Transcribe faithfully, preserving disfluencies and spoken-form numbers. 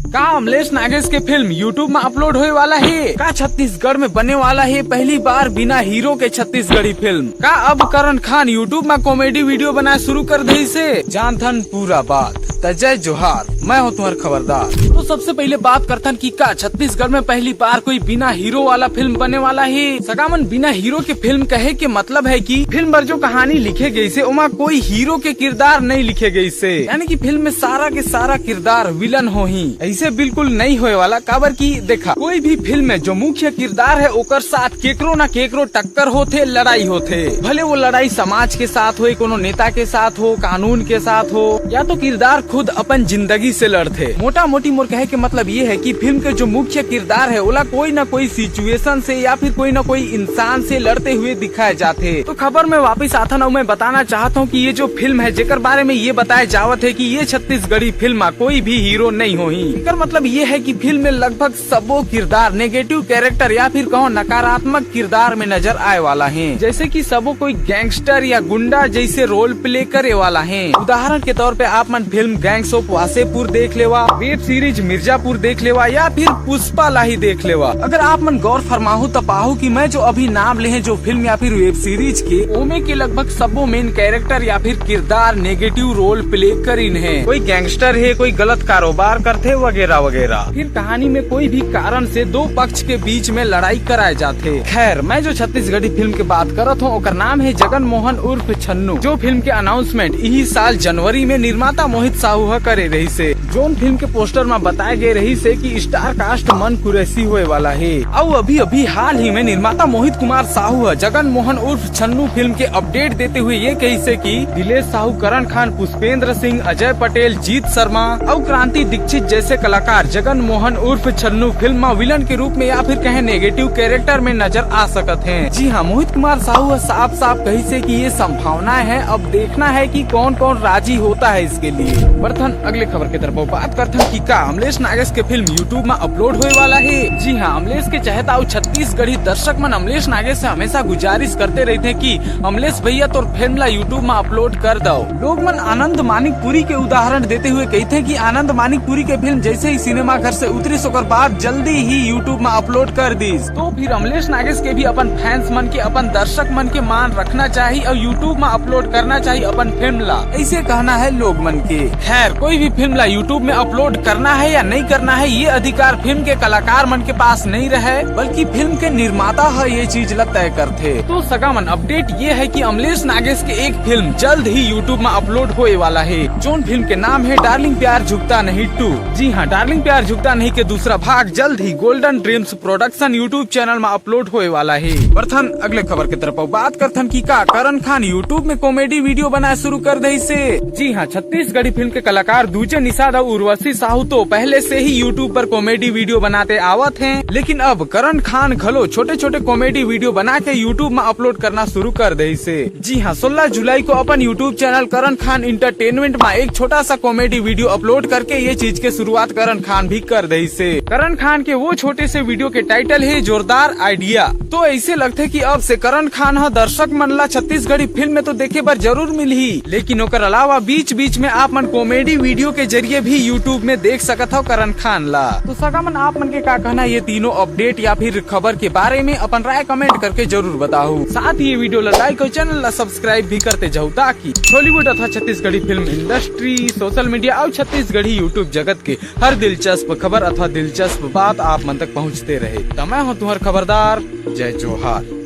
का अमलेश नागेश के film YouTube में अपलोड होए वाला हे? का छत्तीसगढ़ में बने वाला हे पहली बार बिना हीरो के छत्तीसगढ़ी फिल्म? का अब करण खान YouTube में कॉमेडी वीडियो बनाए शुरू कर दे से? जानथन पूरा बात। त जय जोहार, मैं हूँ तुम्हार खबरदार। तो सबसे पहले बात करथन कि का छत्तीसगढ़ में पहली बार कोई बिना हीरो वाला फिल्म बने वाला हे? सगामन, बिना हीरो के फिल्म कहे के मतलब है कि फिल्म बर जो कहानी लिखे गई से ओमा कोई हीरो के किरदार नहीं लिखे गई से, यानी कि फिल्म में सारा के सारा किरदार विलन होही। ऐसे बिल्कुल नहीं होए वाला, काबर कि देखा, कोई भी फिल्म में जो मुख्य किरदार है ओकर साथ केकरो ना केकरो टक्कर होथे, लड़ाई होथे। भले वो लड़ाई समाज के साथ होए, कोनो नेता के साथ हो, कानून के साथ हो, या तो किरदार खुद अपन जिंदगी से लड़थे। मोटा मोटी मोर कहे के मतलब ये है कि फिल्म के जो मुख्य किरदार है ओला कोई ना कोई सिचुएशन से या फिर कोई ना कोई इंसान से लड़ते हुए दिखाए जाथे। तो खबर में वापस आथन अउ मैं बताना चाहत हूँ कि ये जो फिल्म है जेकर बारे में ये बताए जावत है कि ये छत्तीसगढ़ी फिल्म में कोई भी हीरो नहीं होही। एकर मतलब ये है कि फिल्म में लगभग सबो किरदार नेगेटिव कैरेक्टर या फिर कहो नकारात्मक किरदार में नजर आए वाला है, जैसे कि सबो कोई गैंगस्टर या गुंडा जैसे रोल प्ले करे वाला है। उदाहरण के तौर पे आप मन फिल्म गैंग्स ऑफ वासेपुर देख लेवा, वेब सीरीज मिर्जापुर देख लेवा या फिर पुष्पा ला ही देख लेवा। अगर आप मन गौर फरमाहू त पाहू कि मैं जो अभी नाम ले हैं जो फिल्म या फिर वेब सीरीज के, ओमे के लगभग सबो मेन कैरेक्टर या फिर किरदार नेगेटिव रोल प्ले करिन है। कोई गैंगस्टर है, कोई गलत कारोबार करथे वगैरह वगैरह। फिर कहानी में कोई भी कारण से दो पक्ष के बीच में लड़ाई कराए जाथे। खैर, मैं जो छत्तीसगढ़ी फिल्म के बात करत हूँ ओकर नाम है जगन मोहन उर्फ छन्नू। जो फिल्म के अनाउंसमेंट इही साल जनवरी में निर्माता मोहित साहू ह करे रही से, जोन फिल्म के पोस्टर में बताए गए रही से कि स्टार कास्ट मन कुरैशी होए वाला है। अउ अभी अभी हाल ही में निर्माता मोहित कुमार साहू ह जगन मोहन उर्फ छन्नू फिल्म के अपडेट देते हुए ये कही से कि दिलेश साहू, करण खान, पुष्पेंद्र सिंह, अजय पटेल, जीत शर्मा अउ क्रांति दीक्षित जैसे कलाकार जगन मोहन उर्फ छन्नू फिल्म में विलन के रूप में या फिर कहे नेगेटिव कैरेक्टर में नजर आ सकत हैं। जी हाँ, मोहित कुमार साहू ह साफ साफ कही से कि ये संभावना है, अब देखना है कि कौन कौन राजी होता है इसके लिए। बढ़थन अगले खबर के तरफ, बात करथन कि का अमलेश नागेश के फिल्म YouTube में अपलोड होए वाला है। जी हाँ, अमलेश के चहेता अउ छत्तीसगढ़ी दर्शक मन अमलेश नागेश से हमेशा गुजारिश करते रहते हैं कि अमलेश भैया तोर फिल्म ला YouTube में अपलोड कर दो। लोग मन आनंद मानिक पुरी के उदाहरण देते हुए कहते हैं कि आनंद मानिक पुरी के फिल्म जैसे ही सिनेमा घर से उतरिस ओकर बाद जल्दी ही YouTube में अपलोड कर दिस। तो फिर अमलेश नागेश के भी अपन फैंस मन के, अपन दर्शक मन के मान रखना चाहिए और YouTube में अपलोड करना चाहिए अपन फिल्म ला, ऐसे कहना है लोग मन के। खैर, कोई भी फिल्म ला YouTube में अपलोड करना है या नहीं करना है, ये अधिकार फिल्म के कलाकार मन के पास नहीं रहे, बल्कि फिल्म के निर्माता ह ये चीज ला तय करथे। तो सगा मन, अपडेट ये है कि अमलेश नागेश के एक फिल्म जल्द ही YouTube में अपलोड होए वाला है, जोन फिल्म के नाम है डार्लिंग प्यार झुकता नहीं टू। जी हाँ, डार्लिंग प्यार झुकता नहीं के दूसरा भाग जल्द ही golden dreams production YouTube channel में अपलोड होए वाला है। बढ़थन अगले खबर के तरफ, बात करथन कि का करण खान YouTube में कॉमेडी वीडियो बनाए शुरू कर दे से। जी हाँ, छत्तीसगढ़ी फिल्म के कलाकार दूजे निषाद और उर्वशी साहू तो पहले से ही YouTube पर कॉमेडी वीडियो बनाते आवत हैं, लेकिन अब करण खान घलो छोटे छोटे कॉमेडी वीडियो बना के YouTube में अपलोड करना शुरू कर दे से। जी हाँ, सोलह जुलाई को अपन YouTube चैनल करण खान एंटरटेनमेंट में एक छोटा सा कॉमेडी वीडियो अपलोड करके ये चीज के शुरुआत करण खान भी कर दे से। करण खान के वो छोटे से वीडियो के टाइटल है जोरदार आइडिया। तो ऐसे लगथे कि अब से करण खान ह दर्शक मन ला छत्तीसगढ़ी फिल्म में तो देखे बर जरूर मिलही, लेकिन ओकर अलावा बीच बीच में आप मन कॉमेडी वीडियो के जरिए भी YouTube में देख सकत हव करण खान ला। तो सगा मन, आप मन के का कहना ये तीनों अपडेट या फिर खबर के बारे में? अपन राय कमेंट करके जरूर बताहू। साथ ही ये वीडियो ला लाइक और चैनल ला सब्सक्राइब भी करते जाहू, ताकि बॉलीवुड अथवा Chhattisgarhi film industry, social media और छत्तीसगढ़ी YouTube जगत के हर दिलचस्प खबर अथवा दिलचस्प बात आप मन तक पहुंचते रहे। त मैं हूं तुम्हार खबरदार, जय जोहार।